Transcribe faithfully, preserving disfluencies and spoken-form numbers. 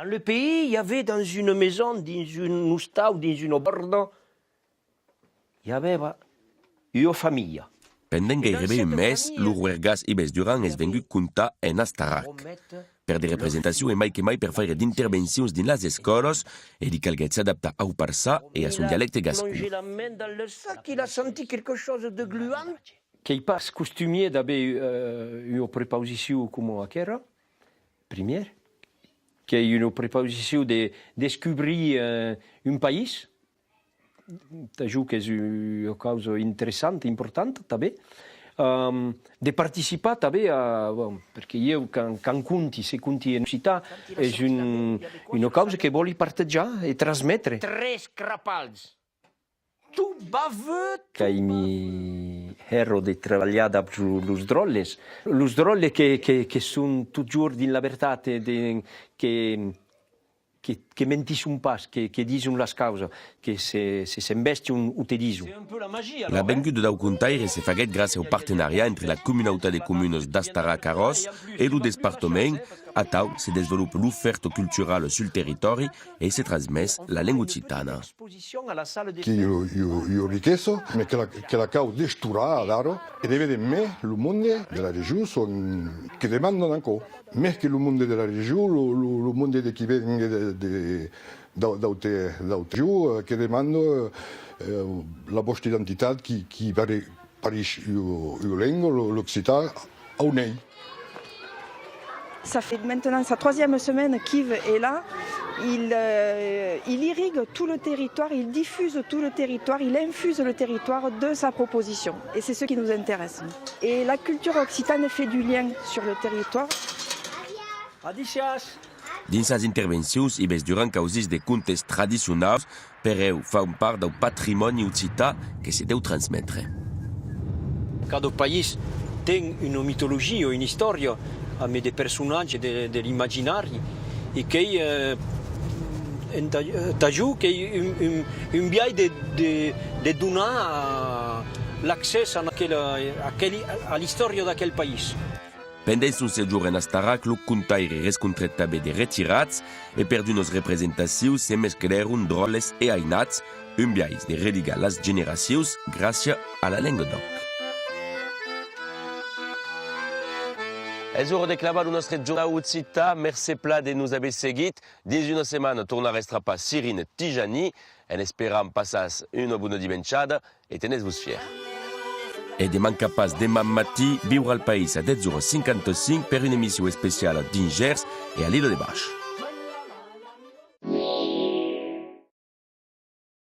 Dans le pays, il y avait dans une maison, dins un ostau, dins una bòrda, i avèva ua familha. Pendent gaireben un mes, lo roergàs Ives Durand es vengut contar en Astarac. Per de representacions e mai que mai per faire d'intervencions dins las escòlas, e li calguèt s'adaptar au parçan e a son dialècte gascon. Qu'ei pas costumier d'aver, euh, ua prepausicion coma aquera, primièr, qu'ei ua prepausicion de descubrir, euh, un país, tà jo qu'es u-, ua causa interessanta, importanta, tanben, ehm, de participar tanben a, bon, perque ieu, quand, quand conti, se conti en occitan, es un, una causa que vòli partejar e transmetre. Tres crapals. Qu'aimi hèra de trabalhar dab los dròlles. Los dròlles que, que, que son totjorn dins la vertat e de, que, que, que mentisson pas, que, que dison las causas, que se, se s'embèstion o te dison. La venguda dau contaire se faguèt gràcia au partenariat entre la comunautat de comunas d'Astarac-Arròs e lo despartament. Atau se desvolopa l'ofèrta culturala sul territòri e se transmés la lenga occitana. Qu'ei ua, ua, ua riquesa, mes que la, que la cau destorar adara, e de véder mès lo monde de la region son, que demandan aquò. Mès que lo monde de la region, lo, lo, lo monde de qui vengue de, de, d'au-, d'aute, d'aute region, eh, que demanda, eh, la vòsta identitat qui, qui pare-, pareish ua, ua lenga, lo, l'occitan, au n'ei. Ça fait maintenant sa troisième semaine qu'Yves est là. Il, euh, il irrigue tout le territoire, il diffuse tout le territoire, il infuse le territoire de sa proposition. Et c'est ce qui nous intéresse. Et la culture occitane fait du lien sur le territoire. Adissiatz! Dins sas intervencions, Ives Durand causís de contes tradicionaus, per eu fan part dau patrimòni occitan que se deu transmetre. Cada país ten una mitologia, una istòria, amb de personatges de, de l'imaginari, e qu'ei, eh, entà, entà jo, qu'ei un, un, un biais de, de, de donar, eh, l'accès a aquela, a aquel, a l'istòria d'aquel país. Pendent son sejorn en Astarac, lo contaire rescontrèt tanben de retirats e per d'unas representacions se mesclèron dròlles e ainats, un biais de religar las generacions gràcia a la lenga d'òc. Es ora de clavar lo nòstre jornau occitan. Mercé plan de nos aver seguit. Dins una setmana tornarà estrapar Cirine Tijani. En esperant, passatz una bona dimenjada e tenètz-vos fièrs. E de mancar pas deman matin Viure al País a dètz oras cinquanta-cinc per una emission especiala dins Gèrs e a l'Ila de Baish.